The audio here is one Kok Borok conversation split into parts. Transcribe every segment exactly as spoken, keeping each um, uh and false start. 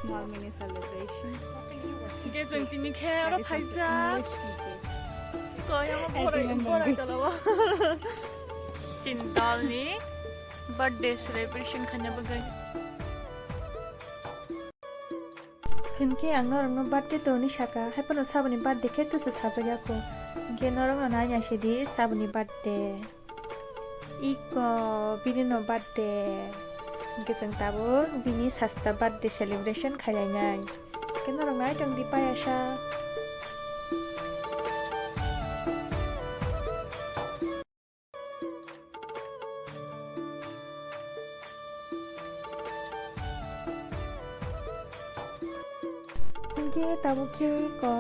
Small mini celebration. Hingke chwng tini khe oro phaijak. Koi amo borai, borai tolao. Chindalni birthday celebration khaina bagwi. Hinkhe ang norokno birthday to hwnwi saka, hai phano saboni birthday khe twsa sajak ya kho. Hinkhe norokno naina sidi saboni birthday. Iko bini no birthday. Hinkhe chwng tabuk bini sasta birthday celebration khailainai. Hinkhe norok nai tongdi payasa. Hinkhe tabuk khe ko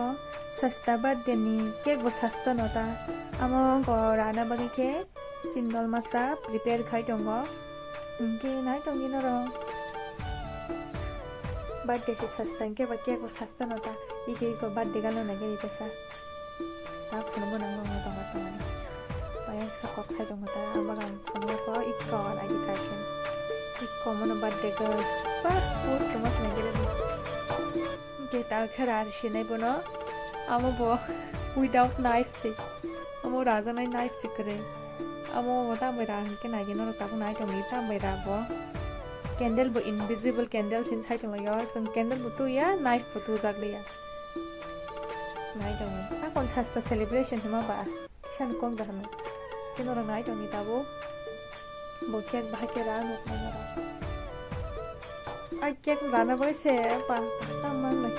sasta birthday ni cake bo sasta no ta. Amo ko rana bagwi khe chini dol masa prepare khai tongo. Hinkhe nai tongdi norok. Birthday se sasta hinkhe ba cake bo sasta no ta. Iko iko birthday galo nai gari tesa. Ta phunukgo nang nokno tongma tongmani. Ayang kisa kok sai tongkha ta, ang bagan phunukgo ikko nai di kaikhe. Ikko mono birthday girl. Ba, post tongma tongma gele di. Ke ta khe rar sinai bono. Amo bo without knife se. Amo rajaknai knife se kwrwi. Amo bo tambai ra hinkhe nai di norok tabuk nai tongdi tambai ra bo. Candle bo invisible candle sin sai tonglaio. Chwng candle bo tuya, knife bo tujak liya. Nai tongni. Akon sasta celebration hima ba. Kisa ni kok da hano. Kino rok nai tongni tabo. Bo cake bahai khe ra nuk nai noro. Ai cake rana bai se pa ta mang nai.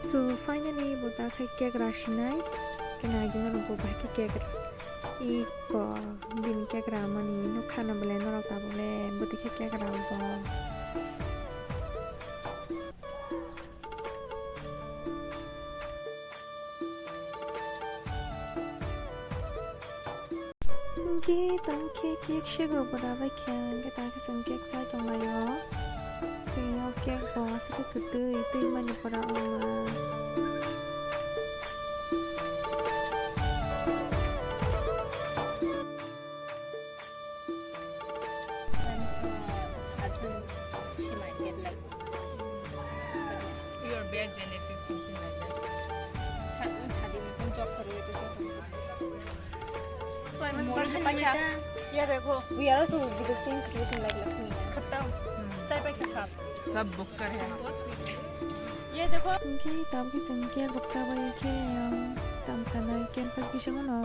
So finally bo ta khe cake ra sinai. Kena gina rok bo bahai khe cake ra. Iko bini cake ra mani nukha na bole norok tabuk le bwtwi khe cake ra bo. Hingke tamo khe cake sego bo rabai kha, hingke ta khe chwng cake chai tonglaio. Tei o cake bo aswk khe kwtwi, twi mani pora wngma. Your bad genetic, something like that. Shadi mein tum job karo, ye to kya karo? ये देखो। We are also with the same situation like Lakshmi. खत्म। चाय पे के साथ। सब बुक कर है। ये देखो। Hingke tabuk khe chwng cake rok chabai khe, um, tam sanai campus bisingo no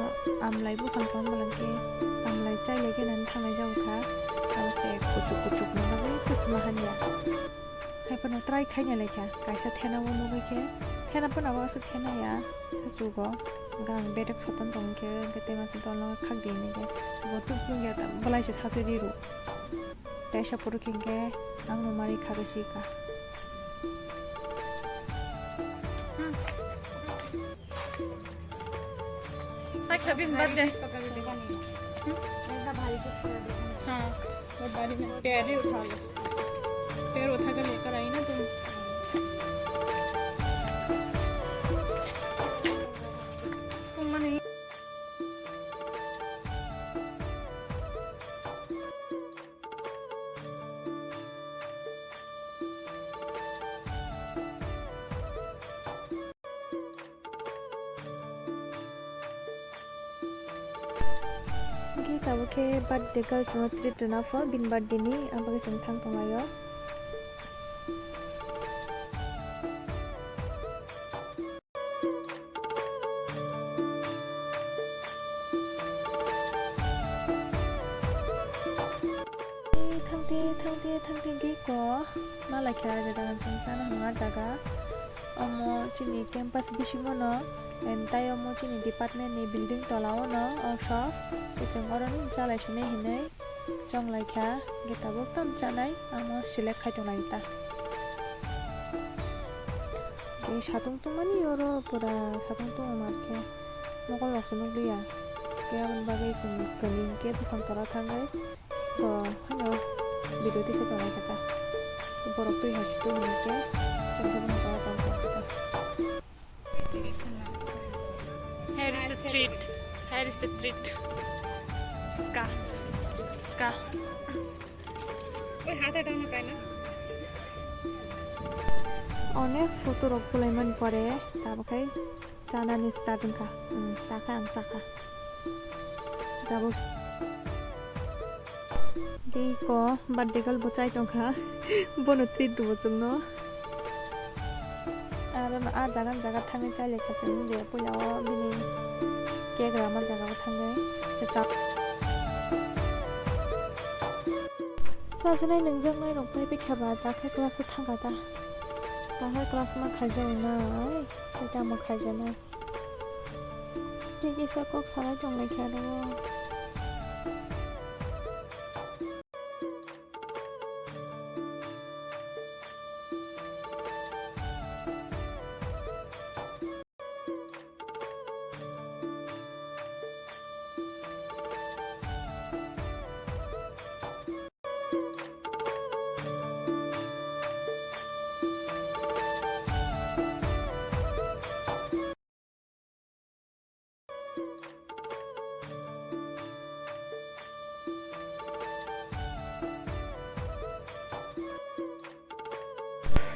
amlai buphang tong balang khe amlai chai lai khe nang thanglai jago kha. Abo khe kuchuk kuchuk no bagwi kwchma hanya. Hai phano try khaina lai kha. Kaisa thena o nugwi khe thena phano abo aswk thena ya. Sachugo gang bedek soton tong khe hwnkhe tei ma twi tolno khak di hinwi khe bo tuk nung ya belai se sachi rw. Kaisa poro khe hwnkhe ang no mari kha bai si kha. Acha, bin bad de. हाँ, वो बारी में पैर ही उठा लो। पैर उठा के लेकर आई ना तुम। तुम नहीं। Hingke tabuk khe birthday girl chwngno treat rwna pho bini birthday ni, aboni bagwi chwng thang tonglaio. Thangte, thangte, thangte hingke ko ma lai kha, jeta chwng chana hwnma jaga. Omo chini campus bisingo no, and tai omo chini department ni building tola o no, o shop. Tei chwng oro ni chalai sinai hinui. Chonglai kha, hingke tabuk tam chanai, amo select khai tonglai ta. Hingke satung tungmani oro pura satung tungma khe mokol rok se nukliya. Hingke aboni bagwi chwng kani hingke buphang tola thangwi bo hano video tikhe tonglai kha ta. Borok twi hai se tong hingke chwng khe buphang tola tong tong kha ta. Here is the treat. Here is the treat. Ska. Ska. Oi, hata dauna kaina. Onek photo rok bulaimani pore, tabuk khai chanani start wngkha. Hmm, takha ang chakha. Tabuk. Tei ko birthday girl bo chai tongkha. Bono treat rwbo chwngno. Aro no ah jaga ni jaga thangwi chai laikha chwng je puila o bini cake rama jaga o thangwi. Chajwnai nungjaknai rok pai bikha ba dakhe class o thangkha ta. Dakhe class ma khaijak nai. Tei tamo khaijaknai. Tei kisa kok salai tonglaikha aro.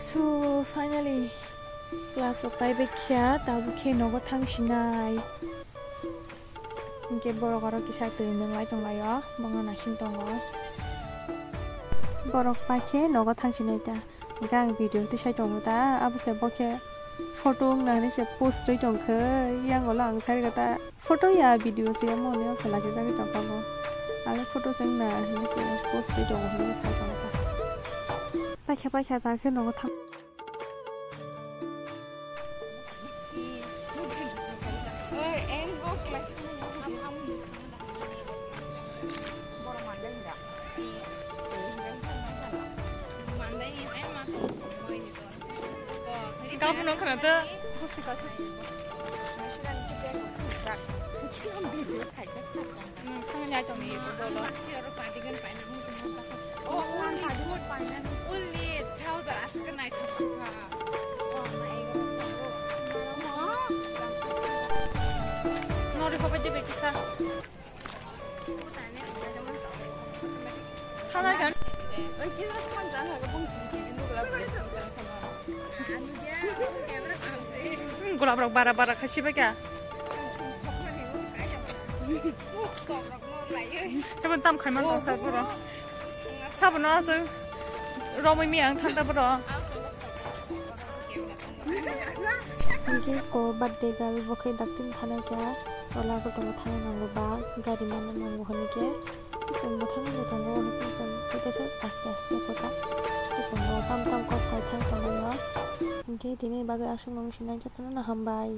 So, finally, class rok kaibai kha, tabuk khe nogo thang sinai. Hinkhe borok aro kisa twi nwnglai tonglaio, bongno naising tongo. Borok pai khe nogo thang sinai ta. Hinkhe ang video twi sai tongo ta, abo se bo khe photo wngna hinwi se post rwi tongkhe, yang ulo ang sai rwkha ta. Photo ya video se omo hwnwi se lachijagwi tongkha bo. Ang photo se wngna hinwi se post se tongo hinwi sai tongkha. Paikha paikha ta khe nogo thang. Kabo nung khana ta. Nung thang ya tong ni bolo. Oh, only food, only trouser aswk naithok sukha. Nori khobai dibe kisa. Thanai kan? Gulab rok bara bara khai sibai kha. Tebo tam khai man tong sar boro. Sabono aswk romwi mi ang thangta boro. Hinkhe ko birthday girl bo khe dakti thanai kha, tola gotolo thana nango ba gari mana nango hwnwi khe chwng bo thangwi bo tongo, hwnwi khe chwng khe teisa aste aste kota chwng bo tam tam kok sai thang tonglaio. Hinkhe tini bagwi aswk nung sinai khe phano no hambai.